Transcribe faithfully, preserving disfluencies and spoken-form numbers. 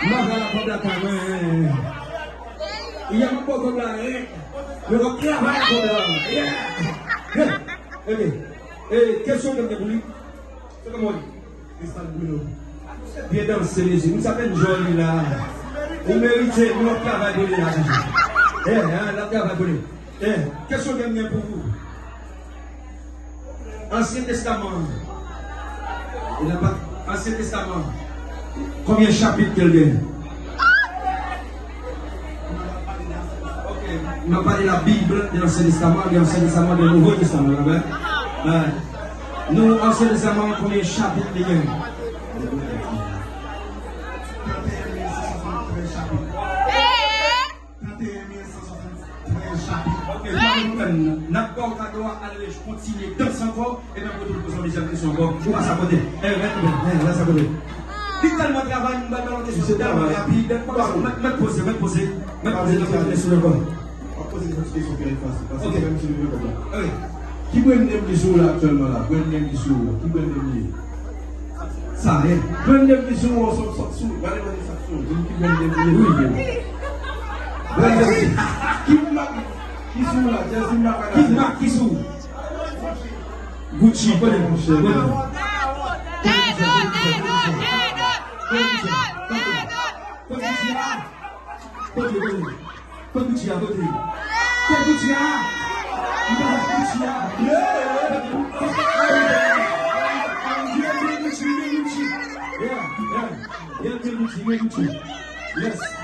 M ap fè la kòb la ka mwen. Yè m ap ba w kòb la, hein. Men w ap travay ak kòb la. Yeah. Yeah. Ok. E, kesyon ke m gen pou li. Se kòman li? Cristal Bruno. Byen danse, mesye. Moun sa fè n jòli la. Ou merite, nou ap travay pou li la toujou. Eh, eh, n ap travay pou li. Eh, kesyon ke m gen pou ou. Ansyen Testaman. E nan pa, Ansyen Testaman. Konbyen chapit ke l gen? Ok. Nou pale la Bib de l'Ancien Testament, de l'Ancien Testament, de Nouveau Testament, ok? Alright. Nou, Ansyen Testaman, konbyen chapit li gen? Trannteyen mil san swasanntrèz chapit. Trannteyen mil san swasanntrèz chapit. Ok, n ap ba w kado a, ale kontinye danse ankò. E menm retourne pou son dezyèm kesyon ankò. Ou pa sa kote. Eh, rete, eh, rete sa kote. Li tèlman travay, m ba l yon kesyon tèlman rapid. Mèt, mèt poze, mèt poze. Mèt poze, mèt poze kesyon ankò. W ap poze yon ti kesyon ki fasil. Paske se menm si nou vle konprann. Wi. Ki brand name ki sou ou la aktyèlman la? Brand name ki sou ou? Ki brand name li ye? Sa, eh. Brand name ki sou ou, sou, sou, sou. Gade brand name sa sou ou. Di m ki brand name li ye. Wi, wi. Brand name ki, ki mak ki sou ou la? Just di m mak la. Ki mak ki sou ou? Gucci, kote monchè, kote? Kote Gucci a? Kote, kote? Kote Gucci a, kote? Kote Gucci a? Kote Gucci a? Yeah, yeah. Yeah, Gucci, yeah, Gucci. Yes.